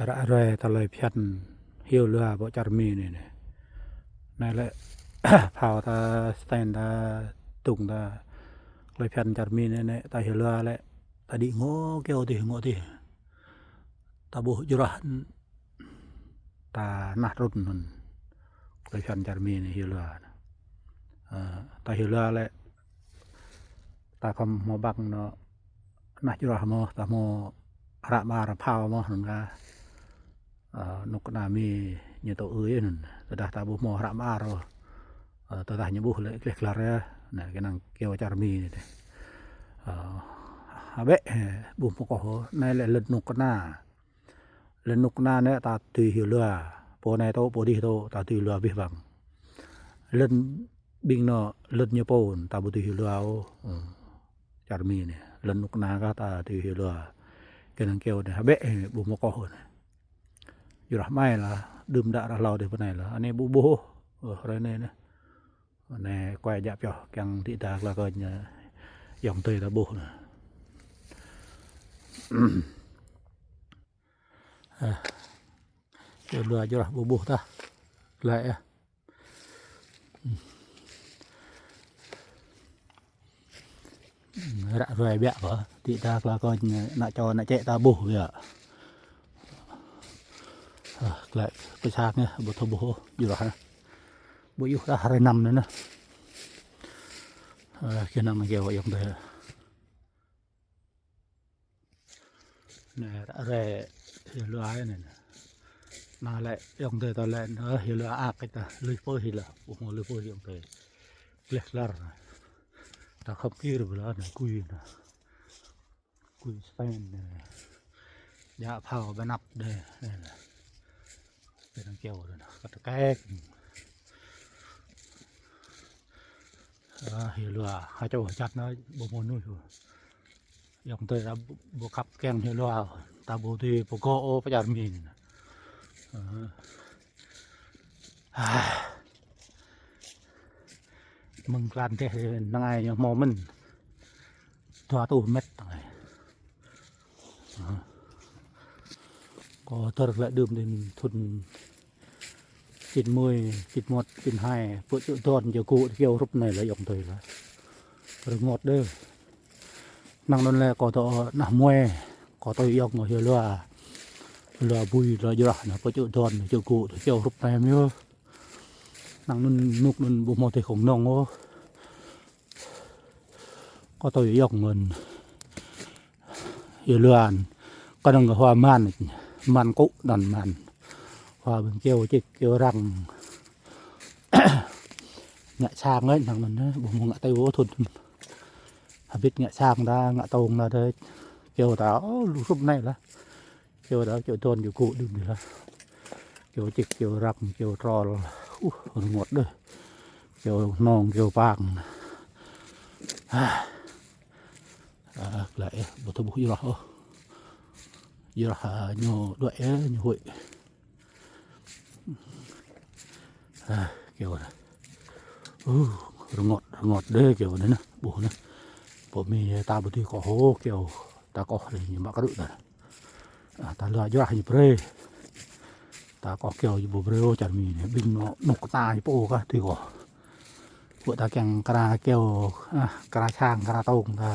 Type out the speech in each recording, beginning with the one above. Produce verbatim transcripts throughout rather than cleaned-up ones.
Ră ruai ta lơi phiăn hiu lua pơ čar Mi anai nê. Anai lĕ phao ta, stand ta, tung ta, lơi phiăn čar Mi anai nê, ta hiu lua lĕ, ta đĭ ngŏ kyâo tih, ngŏ tih. Ta ƀuh jruah, ta nah trŭn anŭn. Lơi phiăn čar Mi anai hiu lua. Ơ, ta hiu lua lĕ, ta khŏm hmâo ƀăng anŏ nah jruah mơ̆n, ta hmâo hră mơar phao mơ̆n anŭn kah. Ơ, rơnŭk kơna Mi ñu tŭ ư anŭn. Tơdah ta ƀu hmâo hră mơar ôh. Ơ, tơdah ñu ƀuh lĕ gleh glar yơh. Anai kơnang kyâo čar Mi anai dêh. Ơ, hơbĕ, ƀu hmâo koh ôh. Anai lĕ lŏn rơnŭk kơna. Lŏn rơnŭk kơna anai ta tui hiu lua. Pô anai tŭ, pô adih tŭ, ta tui lua abih bang. Lŏn ƀing anŏ, lŏn ñu pô, ta ƀu tui hiu lua ôh. Ơ, čar Mi anai. Lŏn rơnŭk kơna kah ta tui hiu lua. Kơnang kyâo anai, hơbĕ, ƀu hmâo koh ôh anai. Jruah amai lah, đưm đă ră hlâo dêh pơ anai lah. Anai ƀu ƀuh ôh, ơ, hrơi anai nê. Anai kuai jak pioh, kiăng đĭ đa kla kơñ, ơ, ayŏng adơi ta ƀuh anai. Ơ, kyâo lua jruah ƀu ƀuh tah. Glaĭ yơh. Ră ruai biă pơ, đĭ đa kla kơñ ană čô ană čĕ ta ƀuh biă. Ơ, glaĭ pơ sang yơh, ƀu thâo ƀuh ôh, jruah anai. Ƀu yua dah hrơi năm anai nê. Ơ, kơnang kyâo ayŏng adơi. Anai ră ruai hiu lua anai nê. Anai lĕ ayŏng adơi ta lĕ, ơ, hiu lua ak kơ ta, lui pơ hiu lua, ƀu hmâo lui pơ ayŏng adơi. Gleh glar anai. Ta khŏm kir ƀơi lŏn anai, kui anai. Kui stand anai. Djă phao ƀơi anăp dêh, anai nê. Kơnang kyâo anai nê, kăt kek. Ơ, hiu lua, ha čô ha čăt anai, ƀu hmâo mơnuih ôh. Ayŏng adơi ta ƀu, ƀu khăp kiăng hiu lua, ta ƀu dưi pơgŏ ôh pơ čar Mi anai. Ơ. Ah. Mơ̆ng klan dêh năng ai ñu hmâo mơ̆n. Dua rơtuh met năng ai. Ơ. Kâo tơr glaĭ đưm đĭ thŭn chín mươi, chín mốt, chín hai, pơ čư̆ Đon, čư̆ Gŭ, kyâo hrup anai lah ayŏng adơi lah. Rơngot dêh. Năng anŭn lĕ kâo tơ nah mue, kâo tui ayŏng hiu lua. Lua bui, lua jruah anai, pơ čư̆ Đon, čư̆ Gŭ, kyâo hrup anai mơ̆n yơh. Năng anŭn rơnŭk anŭn ƀu hmâo dêh kông nong ôh. Kâo tui ayŏng anŭn. Hiu lua anŭn. Kơnơ̆ng hua man, man kŭ anŭn man. Hua ƀing kyâo čik, kyâo răng. Ngă sang ơi, năng anŭn, ƀu hmâo ngă tơi ôh thŭn. Hơbĭt ngă sang ta, ngă tông ta dêh. Kyâo ta, ơ, lu hrup anai lah. Kyâo đa, kyâo Đon, kyâo Gŭ đưm dih lah. Kyâo čik, kyâo răng, kyâo trol. Uh, rơngot dêh. Kyâo nong, kyâo pang. Ah. Ah, glaĭ, ƀu thâo ƀuh jruah ôh. Jruah, ah, ñu đuaĭ, ñu huĭ. Ah, kyâo anai. Uh, rơngot, rơngot dêh kyâo anai nê, ƀuh nê. Pơ Mi ta ƀu dưi koh ôh kyâo, ta koh lĕ ñu mă krư̆ ta. Ah, ta lua jruah ñu brơi. Ta koh kyâo ñu ƀu brơi ôh čar Mi anai, ƀing anŏ rơnŭk kơna ñu pô kah tui koh. Ƀu ta kiăng kra kyâo, ah, kra sang, kra tông ta.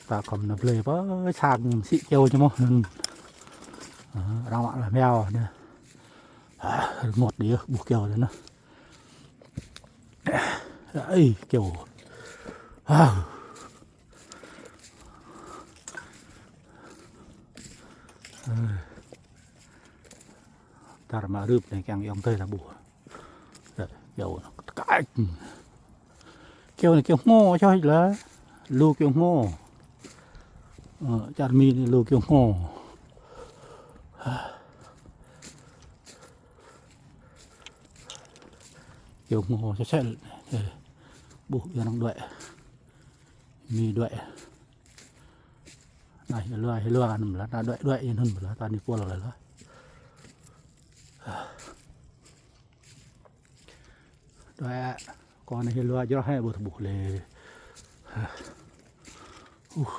Ta khŏm nao blơi pơ sang sĭ kyâo ñu mơ̆n. Ah, arăng mă lah meo anai. Ah, rơngot dih yơh, ƀuh kyâo anai nê. Ơi, kyâo. Ah. Ơ. Dar mă rưp anai kiăng ayŏng adơi ta ƀuh. Kyâo anai, kăt kek. Kyâo anai kyâo hmâo čoh lah. Lu kyâo hmâo. Ơ, čar Mi anai lu kyâo hmâo. Kyâo hmâo sel sel. Ơ, ƀuh arăng đuaĭ. Mi đuaĭ. Anai hiu lua, hiu lua anŭn lah, anai đuaĭ, đuaĭ anŭn lah, ta anai pôl lah. Đuaĭ, kâo anai hiu lua jruah hă, ƀu thâo ƀuh lĕ. Uh.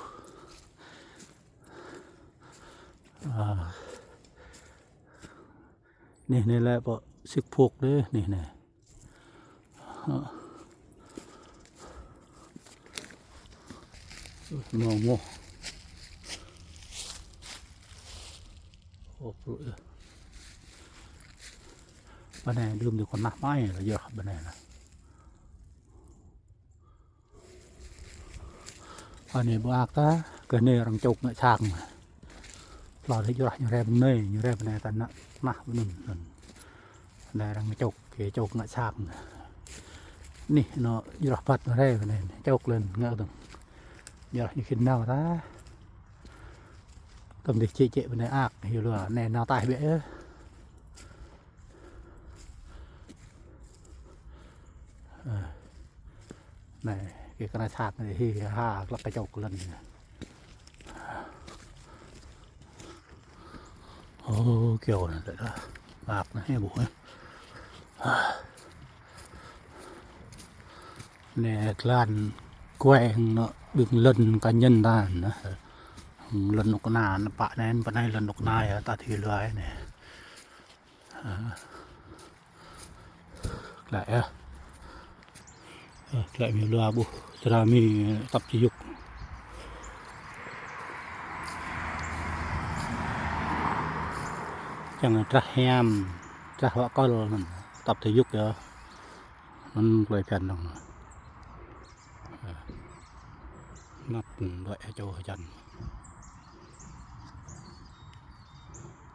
Ah. Anih anai lĕ pơ sik phuk dih, anih anai. Mơ̆ng mơ̆ng. Ơ, pru ơ. Bơnai đưm dih kơnah mai lĕ yơh bơnai anai. Anai ƀu ak ta, kơ anai arăng čŏk ngă sang. Hlâo dih jrah ñu rai bơnai, ñu rai bơnai ta nă, nă bơnun. Anai arăng čŏk, kơ čŏk ngă sang. Anih anŏ jrah băt ñu rai bơnai, čŏk lĕn ngă dơ̆ng. Jrah ñu khĭn nao ta. Tơm dih čĕ čĕ bơnai ak, hyu lua, anai nao taih biă yơh. Ơ. Anai, kơ kơnah sat anai, hĭ ha, glăk kơ čŏk lĕn. Ơ, kyâo anai, mă anai, hĭ ƀuh, ơ. Anai, tơlan kueng anŏ ƀing lŏn kơ ñen ta anai. Lŏn anŏ kơna, anai pă anai, pơ anai lŏn anŏ kơna yơh, ta thâo lua anai. Ơ. Klă yơh. Ơ, klă mơ̆ lua ƀuh, čơra mơ̆ tŏp či yŭk. Čang trah hiam, trah wă kơl anŭn, tŏp či yŭk yơh. Anŭn klơi phiăn dơ̆ng. Ơ. Năp đuaĭ čô hơjăn.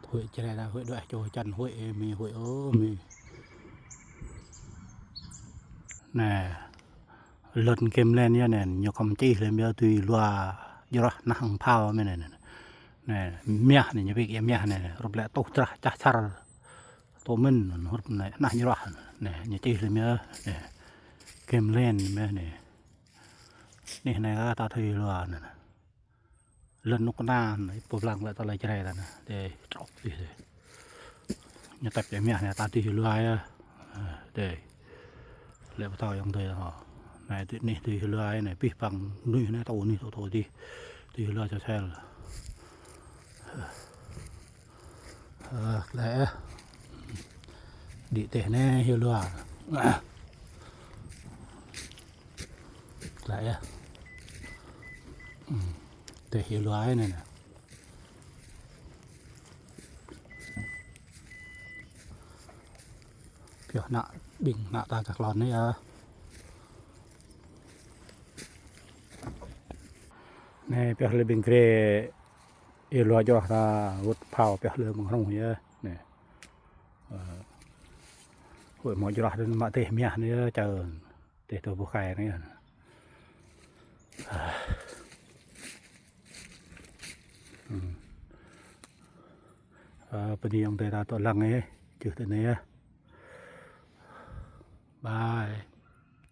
Huĭ čơđai đa huĭ đuaĭ čô hơjăn huĭ ơ mơ̆ huĭ ơ mơ̆. Anai, lŏn Greenland yơh anai, ñu khŏm čih lĕ mơ̆ tui lua jrah nah hăng phao mơ̆ anai. Anai, mah anai, ñu ƀĭ kơ mah anai, rup lĕ tuh trah čah čar. Tơ mĭn, hrup anai, nah jrah, anai, ñu čih lĕ mơ̆, anai, Greenland mơ̆, anai. Anih anai kơ ta thâo lua, anai. Lŏn anŏ kơna, anai, pô blang lĕ ta lĕ čơrai ta, anai. Dih, trŏk dih, dih. Ñu tăp čĕ mah, anai, ta thâo lua yơh. Ơ, dih. Lĕ pơtao ayŏng adơi hŏ. Anai, dih, anih thâo lua, anai, pih păng, anih, anai, tơ anih, tơ, tơ, dih. Thâo lua čô sel. Ơ, klă. Đĭ teh anai hyu lua. Klă. Ơ. Teh hyu lua anai anai. Pioh ană ƀing ană ta kơ klon anai yơh. Anai pioh lĕ ƀing gre Ih lua jrah ta wơ̆t phao pioh lĕ mơ̆ng hrŏng yơh. Anai. Ơ. Huĭ hmâo jrah dơ̆ng mă teh mah anai yơh, čơ teh tơ ƀuh kai anai yơh. Ơ, bơni ayŏng adơi ta tŏ lăng ơ, čih tơ anai yơh. Bye.